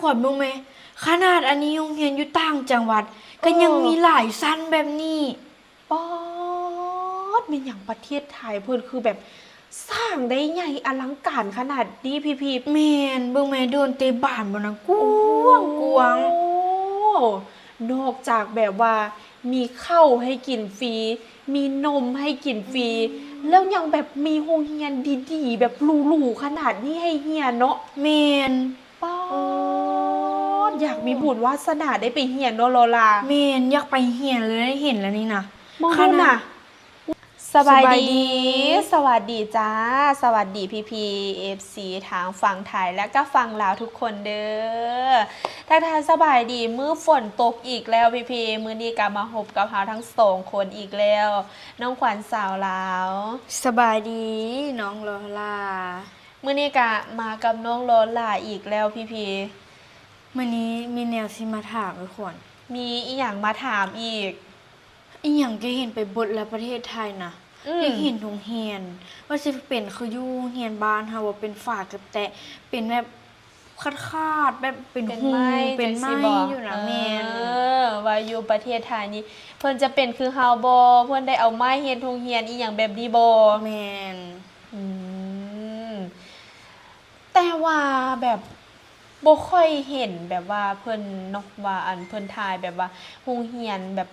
ຂອດເບິ່ງແມ ຂະໜາດອັນນີ້ໂຮງຮຽນຢູ່ຕ່າງຈັງຫວັດ ກໍຍັງມີຫຼາຍຊັ້ນແບບນີ້. ປອດ ແມ່ນຫຍັງປະເທດໄທເພິ່ນຄືແບບສ້າງໄດ້ໃຫຍ່ອະລັງການຂະໜາດນີ້ພີ່ໆ. ແມ່ນ ເບິ່ງແມ ໂດນເຕະບານບໍ່ນະ ກວ້າງໆ. ໂອ້ ນອກຈາກແບບວ່າມີເຂົ້າໃຫ້ກິນຟຣີ ມີນົມໃຫ້ກິນຟຣີ ແລ້ວຍັງແບບມີໂຮງຮຽນດີໆ ແບບຫຼູໆຂະໜາດນີ້ໃຫ້ຮຽນເນາະ. ແມ່ນ. ປາດ ຢາກມີບຸນວາສະໜາໄດ້ໄປຮຽນເນາະລໍລາ. ແມ່ນ ຢາກໄປຮຽນເລີຍ ເຫັນແລ້ວນີ້ນະ ເບິ່ງດູນະ. ສະບາຍດີ ສະຫວັດດີຈ້າ ສະຫວັດດີພີ່ໆ ເອັຟຊີ ທາງຝັ່ງໄທ ແລະກະຝັ່ງລາວທຸກຄົນເດີ. ທັກທາຍສະບາຍດີ ມື້ຝົນຕົກອີກແລ້ວພີ່ໆ ມື້ນີ້ກະມາພົບກັບເຮົາທັງສອງຄົນອີກແລ້ວ ນ້ອງຂວັນສາວລາວ. ສະບາຍດີ ນ້ອງລໍລາ. ມື້ນີ້ກະມາກັບນ້ອງລໍລາອີກແລ້ວພີ່ໆ. ມື້ນີ້ມີແນວຊິມາຖາມເອີຍຂວັນ. ມີອີ່ຫຍັງມາຖາມອີກ? ອີ່ຫຍັງກະເຫັນໄປເບິດລະປະເທດໄທນະ. ອືມ ຢາກເຫັນໂຮງຮຽນ ວ່າຊິເປັນຄືຢູ່ໂຮງຮຽນບ້ານເຮົາບໍ່ ເປັນຝາກະແຕະ ເປັນແບບຂາດໆ ແບບເປັນຮູ ເປັນໄມ້ ເປັນໄມ້ຈັ່ງຊີ້ບໍ່? ຢູ່ນະ. ເອີ ແມ່ນ ວ່າຢູ່ປະເທດໄທນີ້ ເພິ່ນຈະເປັນຄືເຮົາບໍ່? ເພິ່ນໄດ້ເອົາໄມ້ເຮັດໂຮງຮຽນອີ່ຫຍັງແບບນີ້ບໍ່? ແມ່ນ. ອືມ ແຕ່ວ່າແບບບໍ່ຄ່ອຍເຫັນແບບວ່າເພິ່ນເນາະ ວ່າອັນເພິ່ນຖ່າຍແບບວ່າໂຮງຮຽນແບບ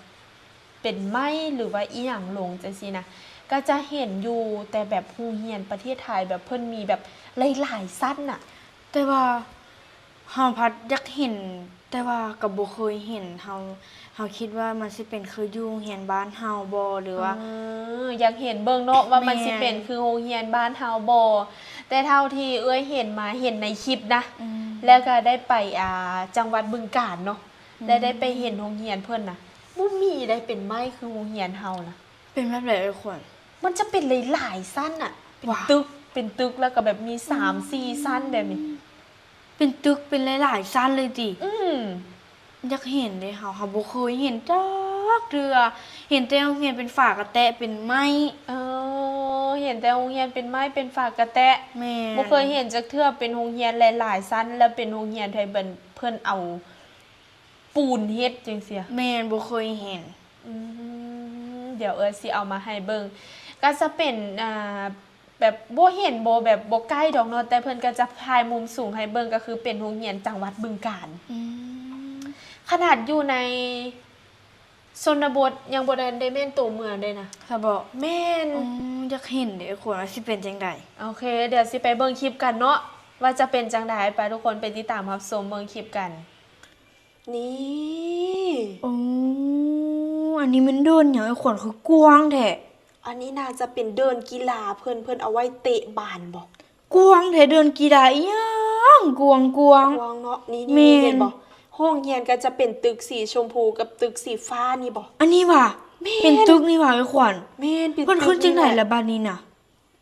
ເປັນໄມ້ ຫຼືວ່າອີ່ຫຍັງລົງຈັ່ງຊີ້ນະ ກະຈະເຫັນຢູ່ແຕ່ແບບໂຮງຮຽນປະເທດໄທ ແບບເພິ່ນມີແບບຫຼາຍໆຊັ້ນນະ. ແຕ່ວ່າ ເຮົາພັດຢາກເຫັນ ແຕ່ວ່າກໍບໍ່ເຄີຍເຫັນ. ເຮົາ ເຮົາຄິດວ່າມັນຊິເປັນຄືຢູ່ໂຮງຮຽນບ້ານເຮົາບໍ່ ຫຼືວ່າ ເອີ ຢາກເຫັນເບິ່ງເນາະວ່າມັນຊິເປັນ ແມ່ນ ຄືໂຮງຮຽນບ້ານເຮົາບໍ່. ແຕ່ເທົ່າທີ່ເອື້ອຍເຫັນມາ ເຫັນໃນຄລິບນະ ອືມ ແລ້ວກໍໄດ້ໄປ ອ່າ ຈັງຫວັດບຶງການເນາະ ອືມ ແລ້ວໄດ້ໄປເຫັນໂຮງຮຽນເພິ່ນນະ ບໍ່ມີໃດເປັນໄມ້ຄືໂຮງຮຽນເຮົານະ. ເປັນແບບໃດເອີຍຂວັນ? ມັນຈະເປັນຫຼາຍໆຊັ້ນນະ ເປັນຕຶກ ເປັນຕຶກ ແລ້ວກໍແບບມີສາມສີ່ຊັ້ນແບບນີ້. ເປັນຕຶກ ເປັນຫຼາຍໆຊັ້ນເລີຍຕິ? ອືມ ຢາກເຫັນເດ້ ເຮົາ ເຮົາບໍ່ເຄີຍເຫັນຈັກເທື່ອ ເຫັນແຕ່ໂຮງຮຽນເປັນຝາກະແຕະ ເປັນໄມ້. ເອີ ເຫັນແຕ່ໂຮງຮຽນເປັນໄມ້ ເປັນຝາກະແຕະ. ແມ່ນ ບໍ່ເຄີຍເຫັນຈັກເທື່ອເປັນໂຮງຮຽນຫຼາຍໆຊັ້ນ ແລ້ວເປັນໂຮງຮຽນທີ່ເພິ່ນ ເພິ່ນເອົາ ປູນເຮັດຈັ່ງຊີ້. ແມ່ນ ບໍ່ເຄີຍເຫັນ. ອືມ ດຽວເອື້ອຍຊິເອົາມາໃຫ້ເບິ່ງ ກໍຈະເປັນ ອ່າ ແບບບໍ່ເຫັນ ບໍ່ ແບບບໍ່ໃກ້ດອກເນາະ ແຕ່ເພິ່ນກໍຈະຖ່າຍມຸມສູງໃຫ້ເບິ່ງ ກໍຄືເປັນໂຮງຮຽນຈັງຫວັດບຶງການ. ອືມ ຂະໜາດຢູ່ໃນຊົນນະບົດຍັງບໍ່ທັນໄດ້ແມ່ນໂຕເມືອງເດ້ນະ. ຊະບໍ? ແມ່ນ. ອືມ ຢາກເຫັນເດ້ ຄວນວ່າຊິເປັນຈັ່ງໃດ. ໂອເຄ ດຽວຊິໄປເບິ່ງຄລິບກັນເນາະ ວ່າຈະເປັນຈັ່ງໃດ. ໄປ ທຸກຄົນໄປຕິດຕາມຮັບຊົມເບິ່ງຄລິບກັນ. ນີ້ ໂອ້ ອັນນີ້ແມ່ນເດີ່ນຫຍັງ ໄອ້ຂວັນ ຄືກວ້າງແທ້? ອັນນີ້ໜ້າຈະເປັນເດີ່ນກິລາເພິ່ນ ເພິ່ນເອົາໄວ້ເຕະບານບໍ? ກວ້າງແທ້ ເດີ່ນກິລາອີ່ຫຍັງ ກວ້າງໆ ກວ້າງເນາະ. ນີ້ ແມ່ນ ນີ້ເຫັນບໍ? ຫ້ອງຮຽນກໍຈະເປັນຕຶກສີຊົມພູກັບຕຶກສີຟ້ານີ້ບໍ? ອັນນີ້ຫວາ? ແມ່ນ ເປັນຕຶກນີ້ຫວາ ໄອ້ຂວັນ? ແມ່ນ ເປັນຕຶກນີ້ແຫຼະ. ເພິ່ນຂຶ້ນຈັ່ງໃດລະບາດນີ້ນະ?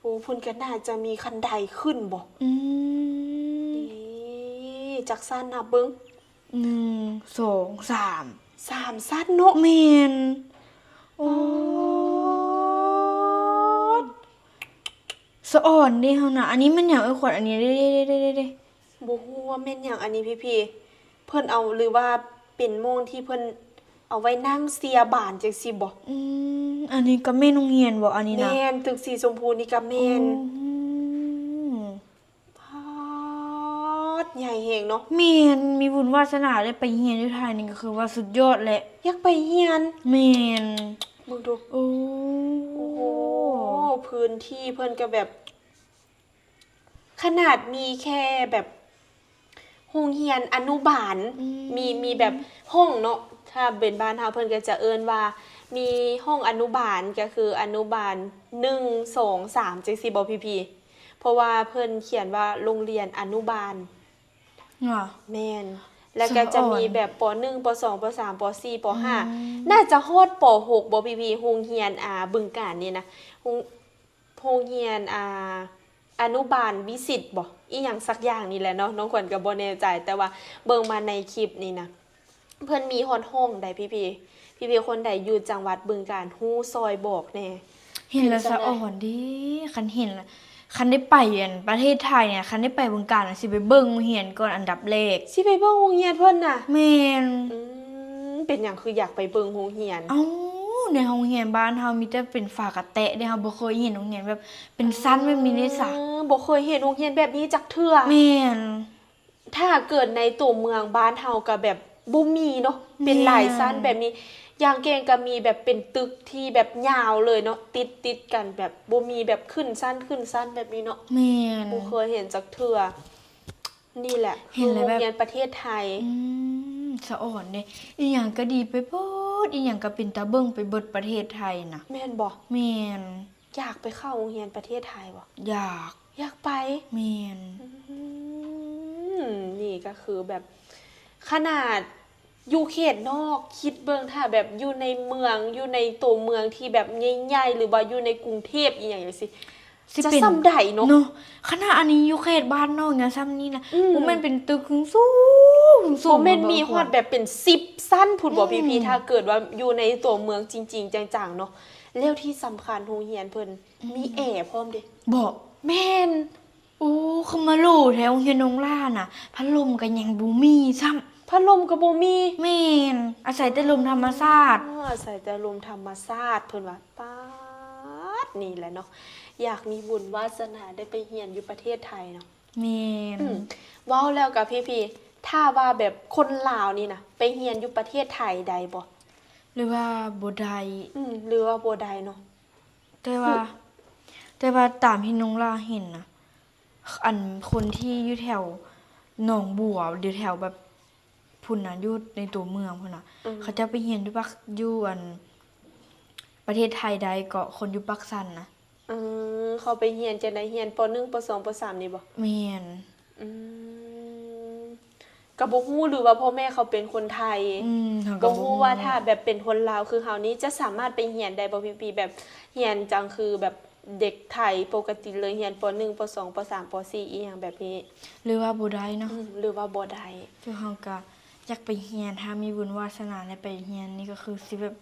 ໂອ້ ເພິ່ນກໍໜ້າຈະມີຄັນໄດຂຶ້ນບໍ? ອືມ ນີ້ ຈັກຊັ້ນນັບເບິ່ງ ໜຶ່ງ ສອງ ສາມ ສາມຊັ້ນເນາະ. ແມ່ນ. ໂອ້ ອໍ ສະອອນເດ້ເຮົານະ. ອັນນີ້ແມ່ນຫຍັງເອີຍຂວັນ? ອັນນີ້ເດ້ ບໍ່ຮູ້ວ່າແມ່ນຫຍັງອັນນີ້ພີ່ໆ. ເພິ່ນເອົາ ຫຼືວ່າເປັນໝ່ອງທີ່ເພິ່ນເອົາໄວ້ນັ່ງເຊຍບານຈັ່ງຊີ້ບໍ? ອືມ ອັນນີ້ກໍແມ່ນໂຮງຮຽນບໍ ອັນນີ້ນະ? ແມ່ນ ຕຶກສີຊົມພູນີ້ກໍແມ່ນ. ໂອ້ ປາດ ໃຫຍ່ແຮງເນາະ. ແມ່ນ ມີບຸນວາສະໜາໄດ້ໄປຮຽນຢູ່ໄທນີ້ກໍຄືວ່າສຸດຍອດແຫຼະ. ຢາກໄປຮຽນ. ແມ່ນ. ເບິ່ງດູ. ໂອ້ ໂອ້ໂຫ ພື້ນທີ່ເພິ່ນກໍແບບ ຂະໜາດມີແຄ່ແບບໂຮງຮຽນອະນຸບານ ອືມ ມີ ມີແບບຫ້ອງເນາະ ຖ້າເປັນບ້ານເຮົາເພິ່ນກໍຈະເອີ້ນວ່າມີຫ້ອງອະນຸບານ ກໍຄືອະນຸບານໜຶ່ງ ສອງ ສາມ ຈັ່ງຊີ້ບໍພີ່ໆ? ເພາະວ່າເພິ່ນຂຽນວ່າໂຮງຮຽນອະນຸບານ. ແມ່ນ. ແລ້ວກໍຈະມີແບບ ປ.ໜຶ່ງ ປ.ສອງ ປ.ສາມ ປ.ສີ່ ປ.ຫ້າ ອືມ ໜ້າຈະຮອດ ປ.ຫົກ ບໍພີ່ໆ? ໂຮງຮຽນ ອ່າ ບຶງການນີ້ນະ ໂຮງ ໂຮງຮຽນ ອ່າ ອະນຸບານວິສິດບໍ ອີ່ຫຍັງສັກຢ່າງນີ້ແຫຼະເນາະ ນ້ອງຂວັນກໍບໍ່ແນ່ໃຈ ແຕ່ວ່າເບິ່ງມາໃນຄລິບນີ້ນະ ເພິ່ນມີຮອດຫ້ອງໃດ໋ພີ່ໆ. ພີ່ໆຄົນໃດຢູ່ຈັງຫວັດບຶງການຮູ້ຊ່ອຍບອກແດ່. ເຫັນແລ້ວສະອອນເດ້ ຄັນເຫັນລະ ຄັນໄດ້ໄປອັນປະເທດໄທນີ້ ຄັນໄດ້ໄປບຶງການ ຊິໄປເບິ່ງໂຮງຮຽນກ່ອນອັນດັບແລກ. ຊິໄປເບິ່ງໂຮງຮຽນເພິ່ນນະ? ແມ່ນ. ອືມ ເປັນຫຍັງຄືຢາກໄປເບິ່ງໂຮງຮຽນ? ເອົ້າ ໃນໂຮງຮຽນບ້ານເຮົາມີແຕ່ເປັນຝາກະແຕະເດ້ ເຮົາບໍ່ເຄີຍເຫັນໂຮງຮຽນແບບເປັນຊັ້ນແບບນີ້ເດ້ຊະ. ອືມ ບໍ່ເຄີຍເຫັນໂຮງຮຽນແບບນີ້ຈັກເທື່ອ. ແມ່ນ. ຖ້າເກີດໃນຕົວເມືອງບ້ານເຮົາກໍແບບບໍ່ມີເນາະ ແມ່ນ ເປັນຫຼາຍຊັ້ນແບບນີ້. ຢ່າງເກັ່ງກໍມີແບບເປັນຕຶກທີ່ແບບຍາວເລີຍເນາະ ຕິດໆກັນ ແບບບໍ່ມີແບບຂຶ້ນຊັ້ນ ຂຶ້ນຊັ້ນແບບນີ້ເນາະ. ແມ່ນ. ບໍ່ເຄີຍເຫັນຈັກເທື່ອ. ນີ້ແหละ ເຫັນແລ້ວແບບ ໂຮງຮຽນປະເທດໄທ. ອືມ ສະອອນເດ້ ອີ່ຫຍັງກໍດີໄປເບິດ ອີ່ຫຍັງກໍເປັນຕາເບິ່ງໄປເບິດປະເທດໄທນະ. ແມ່ນບໍ່? ແມ່ນ. ຢາກໄປເຂົ້າໂຮງຮຽນປະເທດໄທບໍ່? ຢາກ. ຢາກໄປ? ແມ່ນ. ອືມ ນີ້ກໍຄືແບບ ຂະໜາດຢູ່ເຂດນອກ ຄິດເບິ່ງ ຖ້າແບບຢູ່ໃນເມືອງ ຢູ່ໃນໂຕເມືອງທີ່ແບບໃຫຍ່ໆ ຫຼືວ່າຢູ່ໃນກຸງເທບອີ່ຫຍັງຈັ່ງຊີ້ ຊິເປັນ ຈະສ່ຳໃດເນາະ? ເນາະ ຂະໜາດອັນນີ້ຢູ່ເຂດບ້ານນອກຍັງສ່ຳນີ້ນະ. ອືມ ບໍ່ແມ່ນເປັນຕຶກສູງໆ ສູງໆ ບໍ່ແມ່ນມີຮອດແບບເປັນສິບຊັ້ນພຸ້ນບໍ່ ອືມ ພີ່ໆ ຖ້າເກີດວ່າຢູ່ໃນຕົວເມືອງຈິງໆ ຈັງໆ ເນາະ. ແລ້ວທີ່ສຳຄັນໂຮງຮຽນເພິ່ນ ອືມ ມີແອພ້ອມເດ້. ບໍ່? ແມ່ນ. ໂອ້ ຄືມາຫຼູແທ້ ໂຮງຮຽນນ້ອງຫຼ້ານະ ພັດລົມກໍຍັງບໍ່ມີຊ້ຳ. ພັດລົມກໍບໍ່ມີ? ແມ່ນ. ອາໄສແຕ່ລົມທຳມະຊາດ. ອໍ ອາໄສແຕ່ລົມທຳມະຊາດ ເພິ່ນວ່າ. ປາດ ນີ້ແຫຼະເນາະ ຢາກມີບຸນວາສະໜາໄດ້ໄປຮຽນຢູ່ປະເທດໄທເນາະ. ແມ່ນ. ອືມ ເວົ້າແລ້ວກໍ ພີ່ໆ ຖ້າວ່າແບບຄົນລາວນີ້ນະ ໄປຮຽນຢູ່ປະເທດໄທໄດ້ບໍ່? ຫຼືວ່າບໍ່ໄດ້? ອືມ ຫຼືວ່າບໍ່ໄດ້ເນາະ? ແຕ່ວ່າ ແຕ່ວ່າຕາມທີ່ນ້ອງຫຼ້າເຫັນນະ ອັນຄົນທີ່ຢູ່ແຖວໜອງບົວ ຢູ່ແຖວແບບພຸ້ນນະ ຢູ່ໃນຕົວເມືອງພຸ້ນນະ ອືມ ເຂົາເຈົ້າໄປຮຽນຢູ່ປາກ ຢູ່ອັນປະເທດໄທໄດ້ເກາະ ຄົນຢູ່ປາກຊັນນະ. ເອີ ເຂົາໄປຮຽນຈັ່ງໃດ? ຮຽນ ປໍໜຶ່ງ ປໍສອງ ປໍສາມ ນີ້ບໍ່? ແມ່ນ. ອືມ ກໍບໍ່ຮູ້ ຫຼືວ່າພໍ່ແມ່ເຂົາເປັນຄົນໄທ. ອືມ ເຮົາກໍບໍ່ຮູ້ ບໍ່ຮູ້ວ່າຖ້າແບບເປັນຄົນລາວຄືເຮົານີ້ ຈະສາມາດໄປຮຽນໄດ້ບໍ່ ພີ່ໆ ແບບຮຽນຈັ່ງຄືແບບເດັກໄທປົກກະຕິເລີຍ ຮຽນ ປໍໜຶ່ງ ປໍສອງ ປໍສາມ ປໍສີ່ ອີ່ຫຍັງແບບນີ້ ຫຼືວ່າບໍ່ໄດ້ເນາະ? ອືມ ຫຼືວ່າບໍ່ໄດ້. ຄືເຮົາກໍຢາກໄປຮຽນ ຖ້າມີບຸນວາສະໜາໄດ້ໄປຮຽນນີ້ກໍຄືຊິແບບ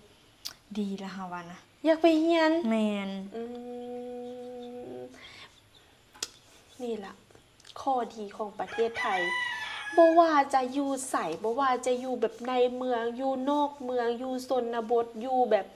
ດີລະ ເຮົາວ່ານະ. ຢາກໄປຮຽນ? ແມ່ນ. ອືມ ນີ້ລະ ຂໍ້ດີຂອງປະເທດໄທ ບໍ່ວ່າຈະຢູ່ໃສ ບໍ່ວ່າຈະຢູ່ແບບໃນເມືອງ ຢູ່ນອກເມືອງ ຢູ່ຊົນນະບົດ ຢູ່ແບບ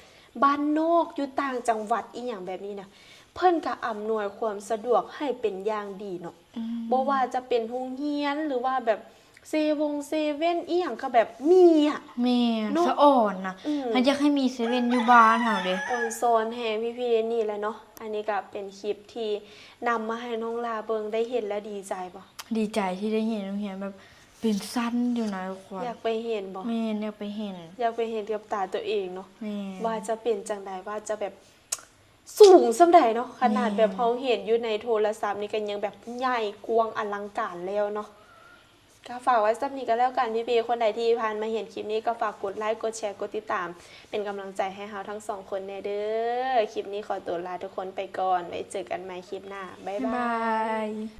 ບ້ານນອກ ຢູ່ຕ່າງຈັງຫວັດ ອີ່ຫຍັງແບບນີ້ນະ ເພິ່ນກະອຳນວຍຄວາມສະດວກໃຫ້ເປັນຢ່າງດີເນາະ. ອືມ ບໍ່ວ່າຈະເປັນໂຮງຮຽນ ຫຼືວ່າແບບເຊວົງເຊເວັ່ນ ອີ່ຫຍັງກໍແບບມີອະ. ແມ່ນ ເນາະ ສະອອນນະ. ອືມ ເຮົາຢາກໃຫ້ມີເຊເວັ່ນຢູ່ບ້ານເຮົາເດ້. ອອນຊອນແຮງ ພີ່ໆ ເດ ນີ້ແຫຼະເນາະ. ອັນນີ້ກໍເປັນຄລິບທີ່ນຳມາໃຫ້ນ້ອງຫຼ້າເບິ່ງ ໄດ້ເຫັນແລ້ວດີໃຈບໍ່? ດີໃຈທີ່ໄດ້ເຫັນໂຮງຮຽນແບບເປັນຊັ້ນຢູ່ນະທຸກຄົນ. ຢາກໄປເຫັນບໍ່? ແມ່ນ ຢາກໄປເຫັນ ຢາກໄປເຫັນກັບຕາຕົວເອງເນາະ. ແມ່ນ ວ່າຈະເປັນຈັ່ງໃດ ວ່າຈະແບບສູງສ່ຳໃດເນາະ. ຂະໜາດແບບ ແມ່ນ ເຮົາເຫັນຢູ່ໃນໂທລະສັບນີ້ກໍຍັງແບບໃຫຍ່ກວ້າງອະລັງການແລ້ວເນາະ. ກໍຝາກໄວ້ສ່ຳນີ້ກໍແລ້ວກັນ ພີ່ໆ ຄົນໃດທີ່ຜ່ານມາເຫັນຄລິບນີ້ກໍຝາກກົດໄລ ກົດແຊ ກົດຕິດຕາມ ເປັນກຳລັງໃຈໃຫ້ເຮົາທັງສອງຄົນແດ່ເດີ້. ຄລິບນີ້ຂໍຕົວລາທຸກຄົນໄປກ່ອນ ໄວ້ເຈີກັນໃໝ່ຄລິບໜ້າ. ບາຍບາຍ.